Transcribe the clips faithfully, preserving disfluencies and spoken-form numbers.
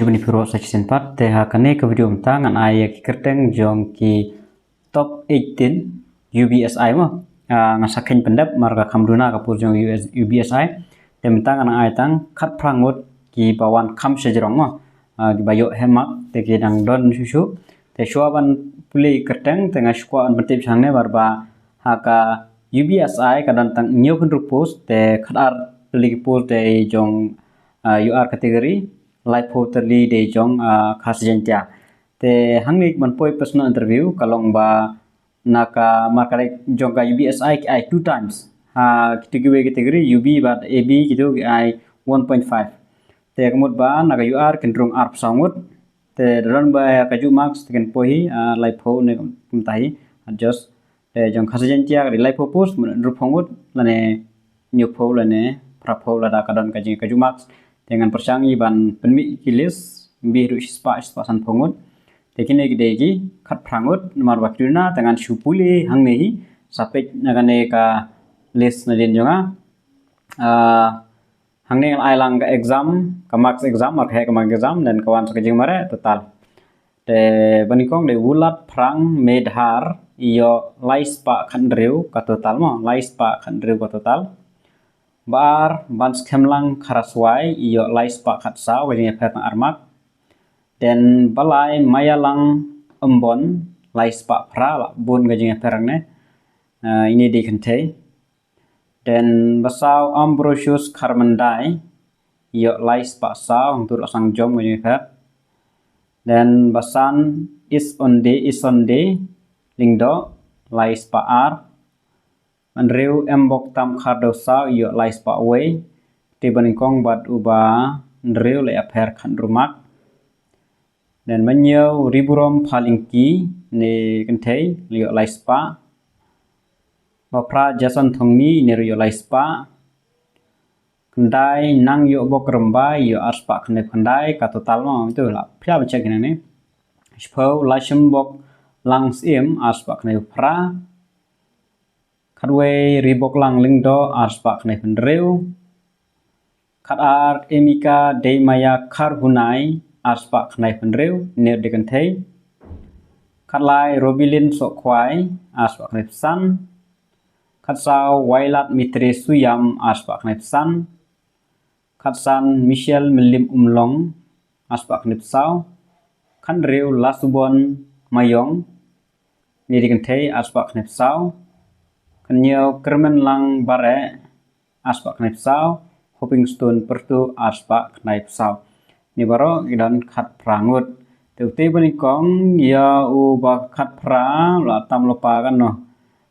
Bun ïa phi ruh sa shisien pat, te ha kane ka video mynta ngan ai ïa ki kyrteng jong ki top eighteen U B S I mo. Ah, ngan sa kheiñ pyndep namar ka kham duna ka post jong U S, U B S I. Te mynta ngan ai tang khatphra ngut kiba wan kham shajrong mo. Ah, kiba ïoh high mark te ki dang don shuh shuh. Te shuwa ban pule kyrteng te nga shu kwah ban pyntip sha hangne namar ba ha ka U B S I ka don tang hynñiewphew hynriew post, te khatar tylli ki post dei jong, ah, U R category, laiphew tylli dei jong, ah, Khasi Jaiñtia. Te hangne ban poi personal interview ka long ba na ka mark jong ka U B S I ki ai two times. Ha kito kiwei category, U B bad A B kito ki ai one point five. Te ka mut ba na ka U R kin rung arphew saw ngut. Te don ba ka ju marks te kin poi hi, ah, laiphew ne kumta hi. Adjust. Te jong Khasi Jaiñtia ka dei laiphew post, mut hynriewphew ngut lane hynñiewphew lane phraphew lada ka don ka jing ka ju marks. Te ngan pyrshang ïa ban pynmih ki list, mih haduh shispah, shispah sanphew ngut. Te kine ki dei ki khatphra ngut namar ba ki duna, te ngan shu pule hangne hi sa peit na kane ka list nadien jong nga. Ah, hangne ngan ai lang ka exam, ka marks exam, mark ka mark exam, then ka wan sa ka jingmareh total. Te ba nyngkong dei Wulad Phrang Medhar, ïoh laispah khathynriew ka total mo, laispah khathynriew ka total. Ba ar, Banskhem Lang Kharaswai, ïoh laispah khatsaw, ka jingïapher tang ar mark. Then ba lai Maya Lang Ymbon, laispah phra, la bun ka jingïapher hangne. Ah, ine dei kynthei. Then ba saw Ambrosius Kharmyndai, ïoh laispah saw, hangtu la sdang jom ka jingïapher. Then ba san Isonde, Isonde Lyngdoh, laispah ar. Hynriew Mboktam Khardew Saw, ïoh laispah wei. Te ba nyngkong bad uba hynriew la ïapher khathynriew mark. Then ba hynñiew Riburom Phalingki, ne kynthei, ïoh laispah. Ba phra Jason Thongni, ne ruh ïoh laispah. Khyndai Nangïohbok Rymbai, ïoh arspah khyndaiphew khyndai ka total mo, ito la phi lah ban check hangne. Shiphew Lashimbok Langsyiem, arspah khyndaiphew phra. Khatwei Riboklang Lyngdoh, arspah khyndaiphew hynriew. Khatar Emika Deimaya Kharhunai, arspah khyndaiphew hynriew, ne dei kynthei. Khatlai Robilin Sohkhwai, arspah khyndaiphew san. Khatsaw Wailadmithri Suiam, arspah khyndaiphew san. Khatsan Michelle Mylliem Umlong, arspah khyndaiphew saw. Khathynriew Lasubon Mayong, ne dei kynthei, arspah khyndaiphew saw. Khathynñiew Kyrmenlang Bareh, arspah khyndaiphew saw. Hopingstone Pyrtuh, arspah khyndaiphew saw. Kine baroh ki don khatphra ngut. Te utei ba nyngkong ïa uba khatphra la tam lypa katno?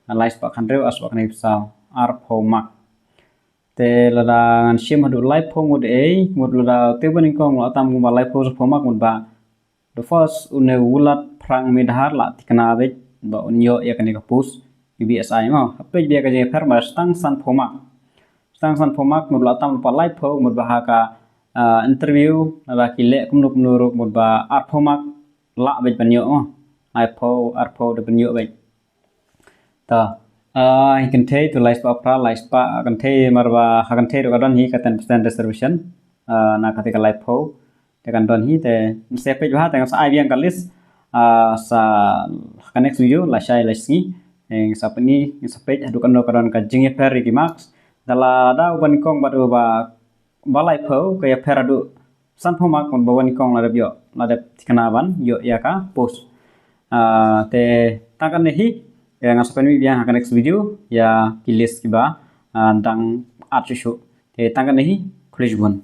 Laispah khathynriew, arspah khyndaiphew saw, arphew mark. Te lada ngan shim haduh laiphew ngut ei, mut lada utei ba nyngkong la tam kumba laiphew, arphew mark, mut ba the first une Wulad Phrang Medhar la thikna beit ba un ïoh ïa kane ka post U B S I mo. Hapdeng ba ka jingïapher ba sdang sanphew mark. Sdang sanphew mark, mut la tam lypa laiphew, mut ba ha ka, ah, interview lada ki leh kumno kumno ruh, mut ba arphew mark lah beit ban ïoh mo. Laiphew, arphew da ban ïoh beit. Ta, ah, kynthei tu laispah phra, laispah, kynthei namar ba ha kynthei ruh ka don hi ka ten percent reservation, ah, na kata ka laiphew. Te kan don hi, te sa peit bha, te ngan sa ai biang ka list, ah, sa ka next video, lashai lashisngi. Te ngan sa pyni, ngan sa peit haduh katno ka don ka jingïapher ïa ki marks. Da lada uba nyngkong bad uba ba laiphew ka ïapher haduh sanphew mark, mut ba uba nyngkong la dep ïoh, la dep thikna ban ïoh ïa ka post. Ah, te tang katne hi, ïa ngan sa pynmih biang ha ka next video ïa ki list kiba, ah, dang at shuh shuh. Te tang katne hi, khublei shibun.